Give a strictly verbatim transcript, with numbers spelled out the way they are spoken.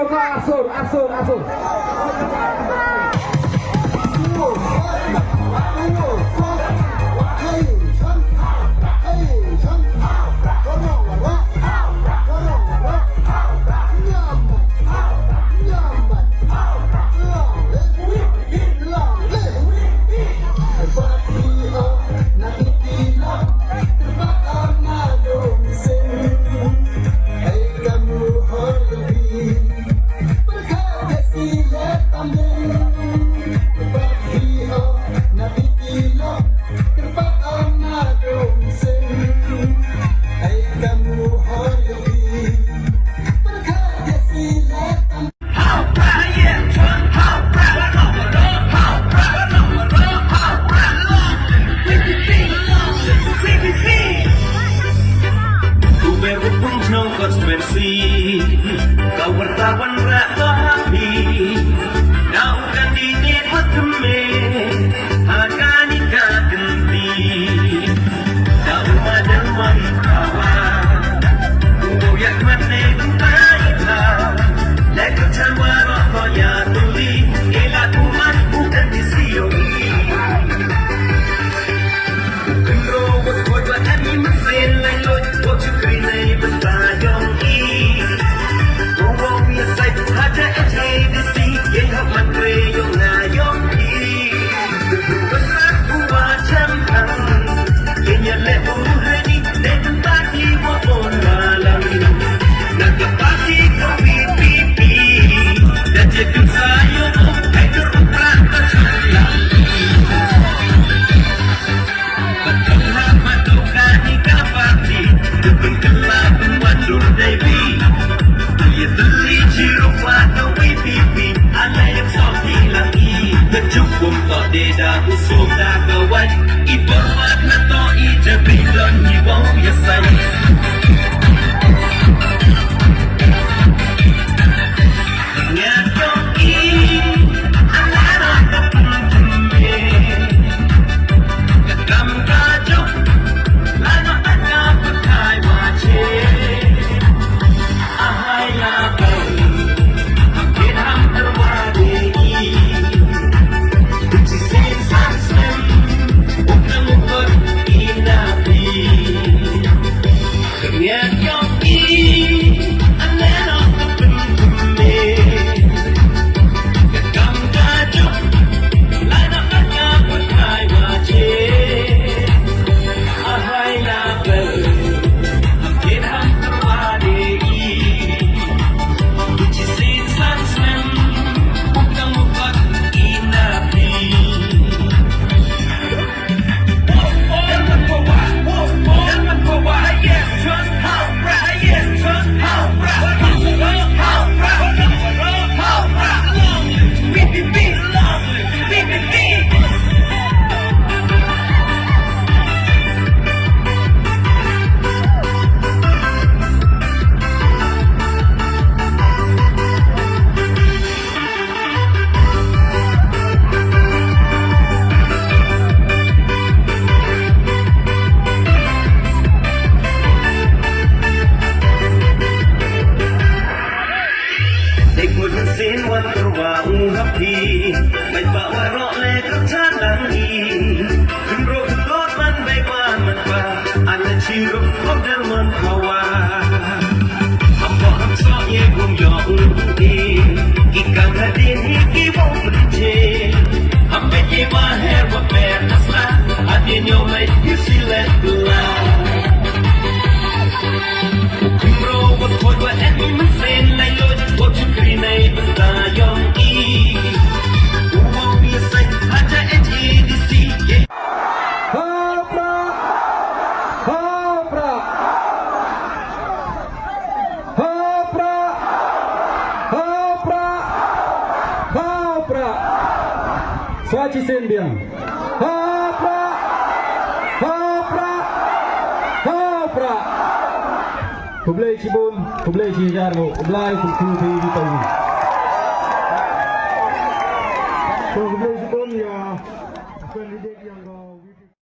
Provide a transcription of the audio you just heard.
Asur, asur, asur. Uber u pung shnong konstituensi, ka warta wanrah ka ha phi. Da u kandidate wa thymme ha kane ka kynti. Da u madan wa i pawa, u ïakhmat ne bynta i thaw. Leh ka chan waroh ko ïatylli, ïa la u mat u kandidate. Kynroh wat khot ba em i mynsiem laitluid, wat shakri na i bynta jong i. U ong ïa sait ha ka H A D C, ïa hap man re jong nga jong i. Bynta u wa cham thang, ïa ïa leh u ready, na i bynta i wa on ma lang. Na ka party ka V P P, da je tu sa ïa u, hai ka ruh pran ka cham lang. Dei kut mynsiem wan kyrwa u ha phi, bai pa waroh le kyrchan lang i. Kynroh kyrkot man bai wan man pa, ana chim ruh kyrkot dang man khawa. Hapoh ham soh ye bun ïoh u i, ki kam hadien hi ki bun pynche. Ham beit ye wa her wa per asla, hadien ïoh leit hi silet bla. Ha u prah! Ha u prah! Ha u prah! Ha u prah! Ha u prah! Sa shisien biang. Ha u prah! Ha u prah! Ha u prah! Khublei shibun, khublei shihajar nguh, U Blei un kyrkhu ïa phi. To khublei shibun ïa u candidate ïa ka